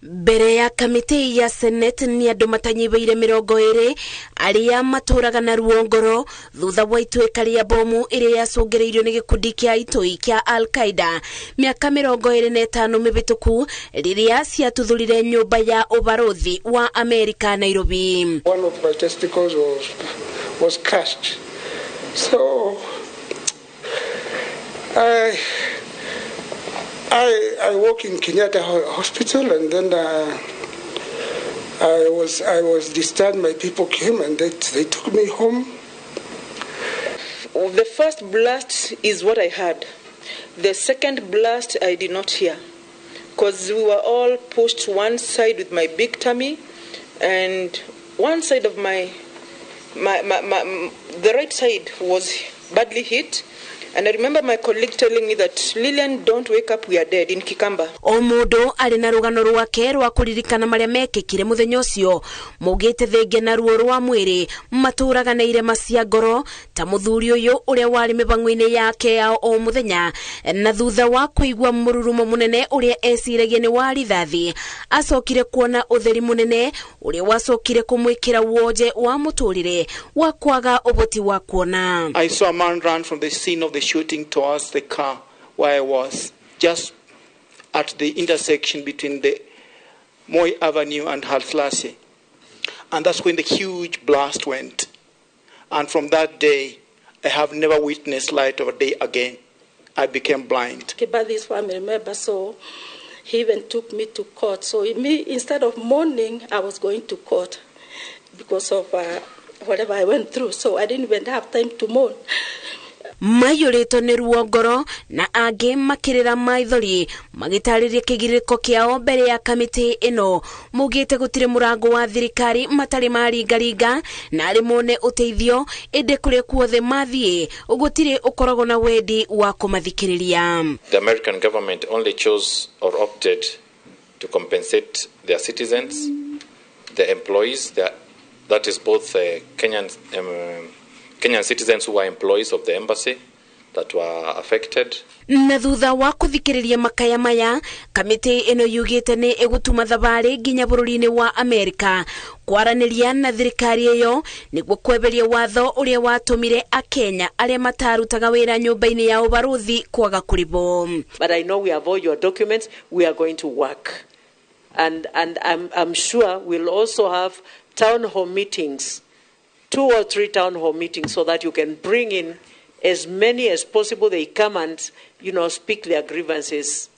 Mbere ya kamĩtĩ ya Senate nĩ andũ matanyihĩire 20 arĩa matũraga na ruo ngoro thutha wa ituĩka rĩa bomu ĩrĩa yacũngĩrĩirio nĩ gĩkundi kĩa itoi kĩa Al-Qaeda mĩaka 25 mĩhĩtũku rĩrĩa ciatuthũrire nyũmba ya ũbarũthi wa Amerika Nairobi. One of my testicles was crushed. So I work in Kenyatta Hospital, and then I was discharged. My people came and they took me home. The first blast is what I heard. The second blast I did not hear because we were all pushed one side with my big tummy, and one side of my the right side was badly hit. And I remember my colleague telling me that, "Lillian, don't wake up, we are dead," in Kikamba. O mũndũ arĩ na rũgano rwake rwa kũririkana marĩa mekĩkire mũthenya ũcio, maugĩte thengia na ruo rwa mwĩrĩ matũraga na irema cia ngoro, ta mũthuri ũyũ ũrĩa warĩ mĩbango-inĩ yake ya o mũthenya, na thutha wa kũigua mũrurumo mũnene ũrĩa eciragia nĩ wa rithathi, acokire kuona ũtheri mũnene ũrĩa wacokire kũmwĩkĩra wonje wa mũtũrĩre wa kwaga ũhoti wa kuona. I saw a man run from the scene of the shooting towards the car where I was, just at the intersection between the Moi Avenue and Haile Selassie. And that's when the huge blast went. And from that day, I have never witnessed light of a day again. I became blind. Kibathi's family member, so he even took me to court. So me, instead of mourning, I was going to court because of whatever I went through. So I didn't even have time to mourn. Maiyũrĩtwo nĩ ruo ngoro na angĩ makĩrĩra maithori magĩtarĩria kĩgirĩko kĩao mbere ya kamĩtĩ ĩno, maugĩte gũtirĩ mũrango wa thirikari matarĩ maringaringa na arĩ mone ũteithio, ĩndĩ kũrĩa kuothe mathiĩ gũtirĩ ũkoragwo na wendi wa kũmathikĩrĩria. The American government only chose or opted to compensate their citizens, the employees, that is both Kenyan citizens who were employees of the embassy that were affected. Na thutha wa kũthikĩrĩria makaya maya, kamĩtĩ ĩno yugĩte nĩ ĩgũtuma thabarĩ nginya bũrũri-inĩ wa Amerika kwaranĩria na thirikari ĩyo nĩguo kweberia watho ũrĩa watũmire Akenya arĩa matarutaga wĩra nyũmba-inĩ ya ũbarũthi kwaga kũrĩhwo. But I know we have all your documents. We are going to work. And I'm sure we'll also have town hall meetings, two or three town hall meetings, so that you can bring in as many as possible. They come and speak their grievances,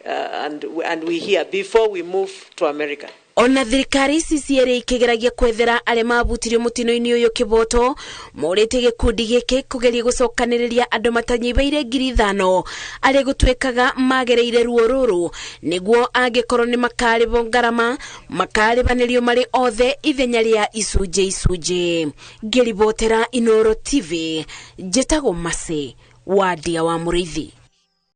and we hear before we move to America. Ona thirikari ici cierĩ ikĩgeragia kwethera arĩa mabutirio mũtino-inĩ ũyũ kĩboto, morĩtie gĩkundi gĩkĩ kũgeria gũcokanĩrĩria andũ matanyihĩire 5,000 arĩa gũtuĩkaga magereire ruo rũrũ, nĩguo angĩkorwo nĩ makarĩhwo ngarama makarĩbanĩrio marĩ othe ithenya rĩa icunjĩ icunjĩ. Ngĩribotera Inoro TV, njĩtagwo Masi Wandia wa Mũrĩithi.